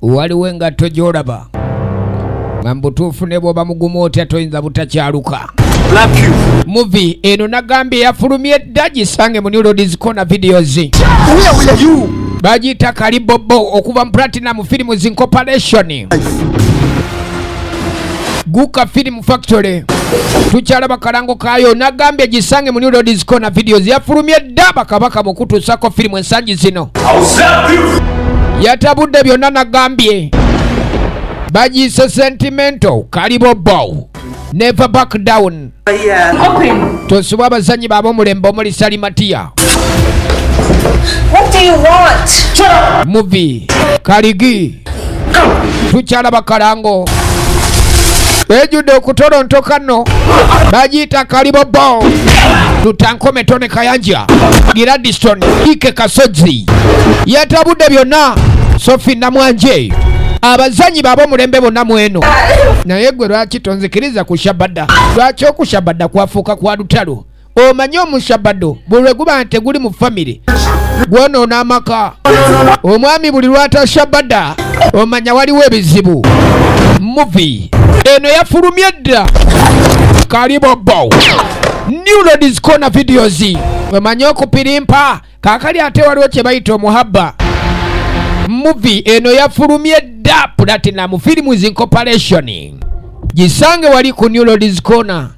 Waliwo engatto gy'olaba nga mu butuufu ne bw'oba mugumu otya toyinza butakyaluka. Movie eno nagambye yafulumye dda, gisange mu New Lords Corner Videos. Bagiyita Kalibobo okuva mu Platinum Films Incorporation, Guka Film Factory. Tukyalaba kalango kaayo. Nagambye gisange mu New Lords Corner Videos, yafulumye dda. Bakabaka mu kutuusako firimu ensangi zino yatabudde byonna. Nagambye bagiyise Sentimental Kalibobo, Never Back Down. Tosubwa abazanyi baaba omulembe omuli Salimatiya. What do you want? Movie Kaligi, tukyalaba kalango ejjudde okutolontoka nno. Bagiyita Kalibobo. Tutankome Tone Kayanja, Gladstone Ike Kasozi yatabudde byonna, Sofi Namwanje, abazanyi baaba omulembe bonna mweno. Naye gwe lwaki tonzikiriza kushabadda? Lwaki okushabadda kwafuuka kwa lutalo? Omanyi omushabado buli lwe guba nti teguli mu famire gwonoona amaka. Omwami buli lwatashabada omanya waliwo ebizibu. Movie eno yafulumye dda, Kalibobo, New Lords Corner Videos. Omanyi okupirimpa kaakali ate waliwo kye bayita omuhabba. Movie eno yafulumye dda, Platinum Films Incorporation. Gisange wali ku New Lords Corner.